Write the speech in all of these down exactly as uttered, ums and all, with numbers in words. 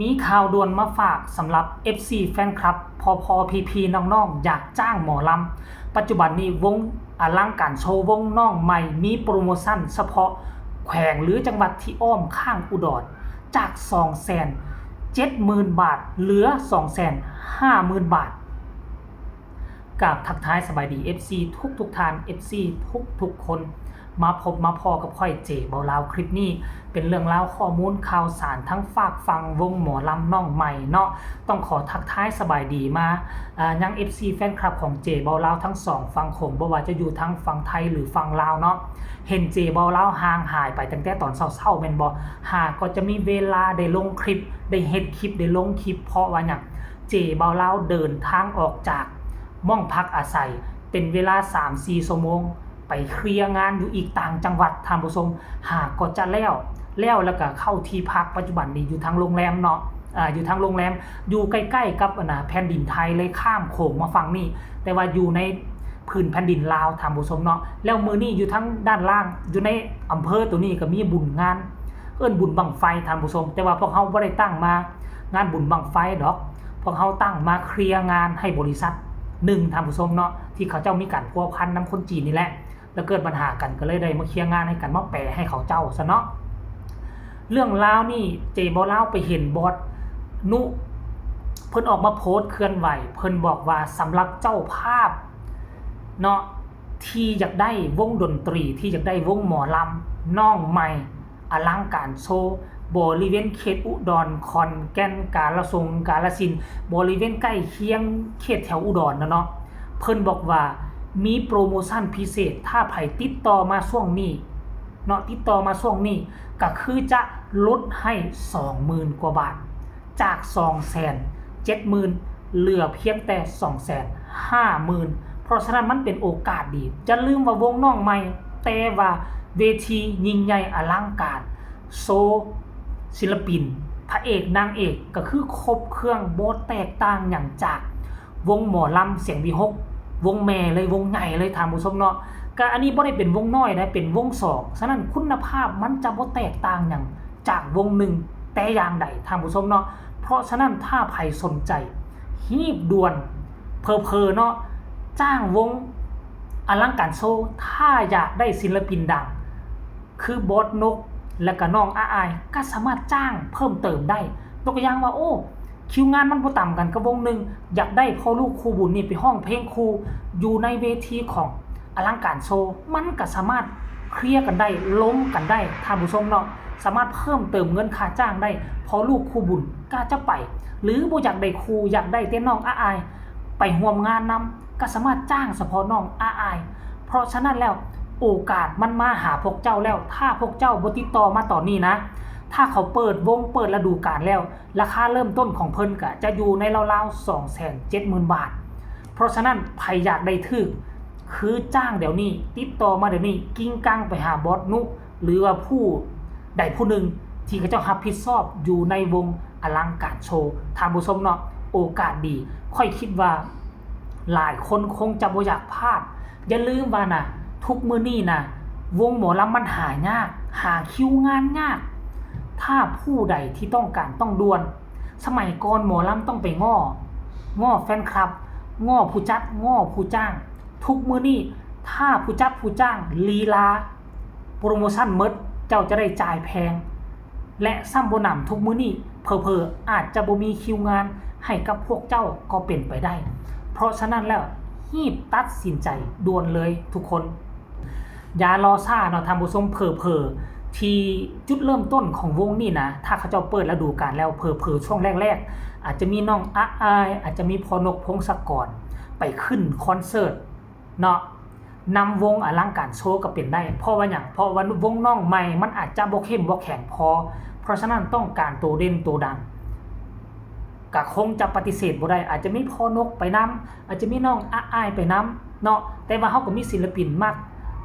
มีข่าวด่วนมาฝากสำหรับ เอฟซี แฟนคลับ พอพอพีพีน้องๆ อยากจ้างหมอลำ ปัจจุบันนี้วงอลังการโชว์วงน้องใหม่มีโปรโมชั่นเฉพาะแขวงหรือจังหวัดที่อ้อมข้างอุดร จาก สองแสนเจ็ดหมื่น บาท เหลือ สองแสนห้าหมื่น บาท กราบทักทายสบายดี เอฟซี ทุกทุกๆท่าน เอฟซี ทุกทุกๆคน มาพบมาพ้อกับข้อยเจเบาลาว คลิปนี้เป็นเรื่องราวข้อมูลข่าวสารทั้งฝากฝั่งวงหมอลำน้องใหม่เนาะ ต้องขอทักทายสบายดีมาอ่ายัง เอฟซี แฟนคลับของเจเบาลาวทั้งสองฝั่งโขง บ่ว่าจะอยู่ทางฝั่งไทยหรือฝั่งลาวเนาะ เห็นเจเบาลาวห่างหายไปตั้งแต่ตอนเช้าๆแม่นบ่ หาก็จะมีเวลาได้ลงคลิป ได้เฮ็ดคลิป ได้ลงคลิป เพราะว่าหยัง เจเบาลาวเดินทางออกจากหม่องพักอาศัย เป็นเวลา สามสี่ ชั่วโมง ไปเคลียร์งานอยู่อีกต่างจังหวัด ท่านผู้ชม หาก็จะแล้ว แล้วแล้วก็เข้าที่พัก ปัจจุบันนี้อยู่ทางโรงแรมเนาะ อ่า อยู่ทางโรงแรม อยู่ใกล้ๆกับอันน่ะแผ่นดินไทยเลย ข้ามโขงมาฝั่งนี้ แต่ว่าอยู่ในพื้นแผ่นดินลาว ท่านผู้ชมเนาะ แล้วมื้อนี้อยู่ทางด้านล่าง อยู่ในอำเภอตัวนี้ก็มีบุญงาน เอิ้นบุญบั้งไฟ ท่านผู้ชม แต่ว่าพวกเฮาบ่ได้ตั้งมางานบุญบั้งไฟดอก พวกเฮาตั้งมาเคลียร์งานให้บริษัทหนึ่ง ท่านผู้ชมเนาะ ที่เขาเจ้ามีการพัวพันนำคนจีนนี่แหละ แล้วเกิดปัญหากันก็เลยได้มาเคลียร์งานให้กัน มาแปลให้เขาเจ้าซะเนาะ เรื่องราวนี่เจเบาลาวไปเห็นบอสนุ เพิ่นออกมาโพสต์เคลื่อนไหว เพิ่นบอกว่าสำหรับเจ้าภาพเนาะ ที่อยากได้วงดนตรี ที่อยากได้วงหมอลำน้องใหม่ อลังการโชว์ บริเวณเขตอุดร ขอนแก่น กาฬสินธุ์ กาฬสินธุ์ บริเวณใกล้เคียงเขตแถวอุดรนะเนาะ เพิ่นบอกว่ามีโปรโมชั่นพิเศษ ถ้าไผติดต่อมาช่วงนี้เนาะ ติดต่อมาช่วงนี้ ก็คือจะลดให้ สองหมื่น กว่าบาท จาก สองแสนเจ็ดหมื่น เหลือเพียงแต่ สองแสนห้าหมื่น เพราะฉะนั้นมันเป็นโอกาสดี อย่าลืมว่าวงน้องใหม่ แต่ว่าเวทียิ่งใหญ่อลังการ โชว์ศิลปิน พระเอกนางเอกก็คือครบเครื่อง บ่แตกต่างหยังจากวงหมอลำเสียงวิหค วงแม่เลย วงใหญ่เลย ท่านผู้ชมเนาะ ก็อันนี้บ่ได้เป็นวงน้อยนะ เป็นวงสอง ฉะนั้นคุณภาพมันจะบ่แตกต่างหยังจากวงหนึ่งแต่อย่างใด ท่านผู้ชมเนาะ เพราะฉะนั้นถ้าไผสนใจ รีบด่วน เผลอๆเนาะ จ้างวงอลังการโชว์ ถ้าอยากได้ศิลปินดัง คือบอสนก และก็น้องอาอาย ก็สามารถจ้างเพิ่มเติมได้ ยกตัวอย่างว่า โอ้ คิวงานมันบ่ต่ำกันกับวงหนึ่ง อยากได้พ่อลูกคู่บุญนี่ไปร้องเพลงคู่อยู่ในเวทีของอลังการโชว์ มันก็สามารถเคลียร์กันได้ ล้มกันได้ ท่านผู้ชมเนาะ สามารถเพิ่มเติมเงินค่าจ้างได้ พ่อลูกคู่บุญก็จะไป หรือบ่อยากได้คู่ อยากได้แต่น้องอาอาย ไปร่วมงานนำ ก็สามารถจ้างเฉพาะน้องอาอาย เพราะฉะนั้นแล้วโอกาสมันมาหาพวกเจ้าแล้ว ถ้าพวกเจ้าบ่ติดต่อมาตอนนี้นะ ถ้าเขาเปิดวงเปิดฤดูกาลแล้ว ราคาเริ่มต้นของเพิ่นก็จะอยู่ในราวๆ สองแสนเจ็ดหมื่น บาท เพราะฉะนั้นไผอยากได้ถืก คือจ้างเดี๋ยวนี้ ติดต่อมาเดี๋ยวนี้ กิ้งก้างไปหาบอสนุ หรือว่าผู้ใดผู้หนึ่งที่เขาเจ้ารับผิดชอบอยู่ในวงอลังการโชว์ ท่านผู้ชมเนาะ โอกาสดี ข้อยคิดว่าหลายคนคงจะบ่อยากพลาด อย่าลืมว่านะ ทุกมื้อนี้นะ วงหมอลำมันหายาก หาคิวงานยาก ถ้าผู้ใดที่ต้องการต้องด่วน สมัยก่อนหมอลำต้องไปง้อ ง้อแฟนคลับ ง้อผู้จัด ง้อผู้จ้าง ทุกมื้อนี้ ถ้าผู้จัดผู้จ้างลีลา โปรโมชั่นหมด เจ้าจะได้จ่ายแพง และซ้ำบ่หนำ ทุกมื้อนี้เผลอๆอาจจะบ่มีคิวงานให้กับพวกเจ้าก็เป็นไปได้ เพราะฉะนั้นแล้วรีบตัดสินใจด่วนเลยทุกคน อย่ารอช้าเนาะท่านผู้ชม เผลอๆที่จุดเริ่มต้นของวงนี่นะ ถ้าเขาเจ้าเปิดฤดูกาลแล้ว เผลอๆช่วงแรกๆ อาจจะมีน้องอาอาย อาจจะมีพ่อนก พงศกร ไปขึ้นคอนเสิร์ตเนาะ นำวงอลังการโชว์ก็เป็นได้ เพราะว่าหยัง เพราะว่าวงน้องใหม่มันอาจจะบ่เข้มบ่แข็งพอ เพราะฉะนั้นต้องการตัวเด่นตัวดัง ก็คงจะปฏิเสธบ่ได้ อาจจะมีพ่อนกไปนำ อาจจะมีน้องอาอายไปนำเนาะ แต่ว่าเฮาก็มีศิลปินมาก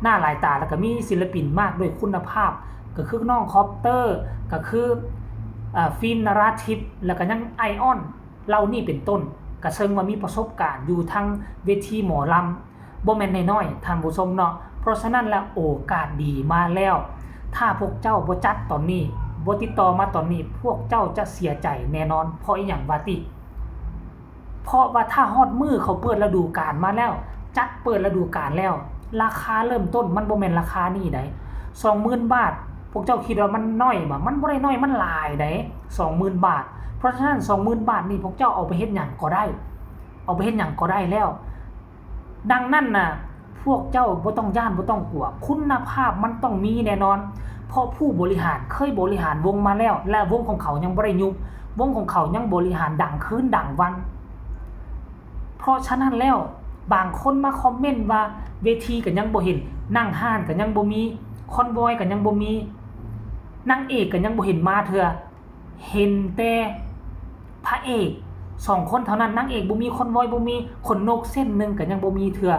หน้าหลายตา แล้วก็มีศิลปินมากด้วยคุณภาพ ก็คือน้องคอปเตอร์ ก็คืออ่า ฟิล์ม นราธิป แล้วก็ยังไอออน เหล่านี้เป็นต้น ก็เซิ่งว่ามีประสบการณ์อยู่ทางเวทีหมอลำ บ่แม่นน้อยๆ ท่านผู้ชมเนาะ เพราะฉะนั้นแล้วโอกาสดีมาแล้ว ถ้าพวกเจ้าบ่จัดตอนนี้ บ่ติดต่อมาตอนนี้ พวกเจ้าจะเสียใจแน่นอน เพราะอีหยังวาติ เพราะว่าถ้าฮอดมื้อเขาเปิดฤดูกาลมาแล้ว จัดเปิดฤดูกาลแล้ว ราคาเริ่มต้นมันบ่แม่นราคานี้ได๋ สองหมื่นบาท พวกเจ้าคิดว่ามันน้อยบ่ มันบ่ได้น้อย มันหลายได๋ สองหมื่นบาท เพราะฉะนั้น สองหมื่นบาทนี่พวกเจ้าเอาไปเฮ็ดหยังก็ได้ เอาไปเฮ็ดหยังก็ได้แล้ว ดังนั้นน่ะ พวกเจ้าบ่ต้องย้านบ่ต้องกลัว คุณภาพมันต้องมีแน่นอน เพราะผู้บริหารเคยบริหารวงมาแล้ว และวงของเขายังบ่ได้ยุบ วงของเขายังบริหารดังคืนดังวัน เพราะฉะนั้นแล้ว บางคนมาคอมเมนต์ว่าเวทีก็ยังบ่เห็น นั่งฮ้านก็ยังบ่มี คอนวอยก็ยังบ่มี นางเอกก็ยังบ่เห็นมาเทื่อ เห็นแต่พระเอกสองคนเท่านั้น นางเอกบ่มี คอนวอยบ่มี ขนนกเส้นหนึ่งก็ยังบ่มีเทื่อ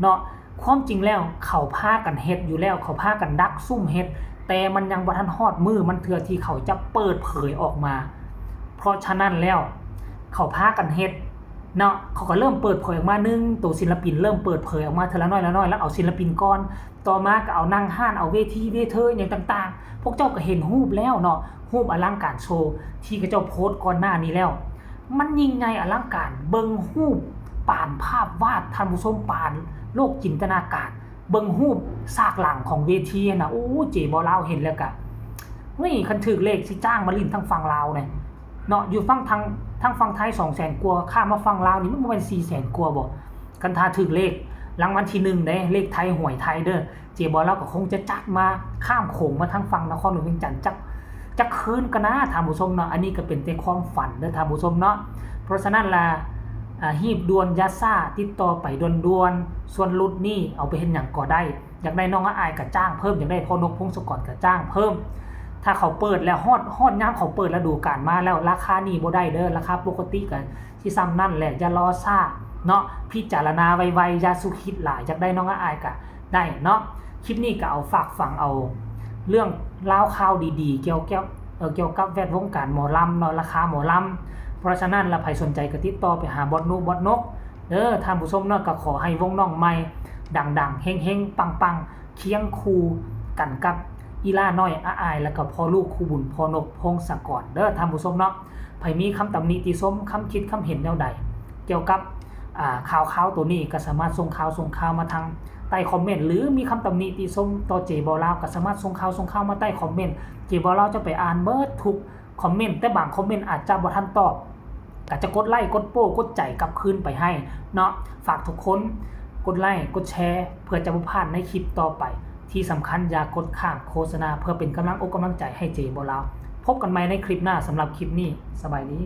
เนาะ ความจริงแล้วเขาพากันเฮ็ดอยู่แล้ว เขาพากันดักซุ่มเฮ็ด แต่มันยังบ่ทันฮอดมื้อมันเทื่อที่เขาจะเปิดเผยออกมา เพราะฉะนั้นแล้ว เขาพากันเฮ็ดเนาะ เขาก็เริ่มเปิดเผยออกมา หนึ่ง ตัวศิลปินเริ่มเปิดเผยออกมาเทื่อละน้อยละน้อย แล้วเอาศิลปินก่อน ต่อมาก็เอานั่งฮ้าน เอาเวทีเวเทอหยังต่างๆ พวกเจ้าก็เห็นรูปแล้วเนาะ รูปอลังการโชว์ที่เขาเจ้าโพสต์ก่อนหน้านี้แล้ว มันยิ่งใหญ่อลังการ เบิ่งรูปปานภาพวาด ท่านผู้ชม ปานโลกจินตนาการ เบิ่งรูปฉากหลังของเวทีนะ โอ้ เจบ่าวลาวเห็นแล้วกะ เฮ้ย คันถืกเลขสิจ้างมาเล่นทางฝั่งลาวเนี่ยเนาะ อยู่ฝั่งทาง ทางฝั่งไทย สองแสน กว่า ข้ามมาฝั่งลาวนี่มันบ่แม่น สี่แสน กว่าบ่ คันถ้าถืกเลขรางวัลที่หนึ่งเด้ เลขไทย หวยไทยเด้อ เจบ่าวลาวก็คงจะจัดมาข้ามโขงมาทางฝั่งนครหลวงเวียงจันทน์จัก จักคืนก็นะ ท่านผู้ชมเนาะ อันนี้ก็เป็นแต่ความฝันเด้อ ท่านผู้ชมเนาะ เพราะฉะนั้นล่ะ อ่า รีบด่วนอย่าช้า ติดต่อไปด่วนๆ ส่วนรถนี่เอาไปเฮ็ดหยังก็ได้ อยากได้น้องอ้ายก็จ้างเพิ่ม อยากได้พ่อนกพงศกรก็จ้างเพิ่ม ถ้าเขาเปิดแล้ว ฮอด ฮอดยามเขาเปิดฤดูกาลมาแล้ว ราคานี้บ่ได้เด้อ ราคาปกติก็สิส่ำนั่นแหละ อย่ารอช้าเนาะ พิจารณาไวๆ อย่าสุคิดหลาย อยากได้น้องอ้ายก็ได้เนาะ คลิปนี้ก็เอาฝากฝังเอาเรื่องราวข่าวดีๆ เกี่ยวกับ เอ่อ เกี่ยวกับแวดวงการหมอลำเนาะ ราคาหมอลำ เพราะฉะนั้นแล้วไผสนใจก็ติดต่อไปหาบอสนุ บอสนกเด้อ ท่านผู้ชมเนาะ ก็ขอให้วงน้องใหม่ดังๆ เฮงๆ ปังๆ เคียงคู่กันกับอีหล้าน้อยอ้าย แล้วก็พ่อลูกคู่บุญ พ่อนกพงศกรเด้อ ท่านผู้ชมเนาะ ไผมีคำตำหนิติชม คำคิดคำเห็นแนวใด เกี่ยวกับ อ่า ข่าวๆ ตัวนี้ก็สามารถส่งข่าว ส่งข่าวมาทางใต้คอมเมนต์ หรือมีคำตำหนิติชมต่อเจบ่าวลาว ก็สามารถส่งข่าว ส่งข่าวมาใต้คอมเมนต์ เจบ่าวลาวจะไปอ่านเบิดทุกคอมเมนต์ แต่บางคอมเมนต์อาจจะบ่ทันตอบ ก็จะกดไลค์ กดโป้ กดใจกลับคืนไปให้เนาะ ฝากทุกคนกดไลค์ กดแชร์ เพื่อจะบ่พลาดในคลิปต่อไป ที่สำคัญอย่ากดข้ามโฆษณา เพื่อเป็นกำลังอกกำลังใจให้เจบ่าวลาว พบกันใหม่ในคลิปหน้า สำหรับคลิปนี้ สบายดี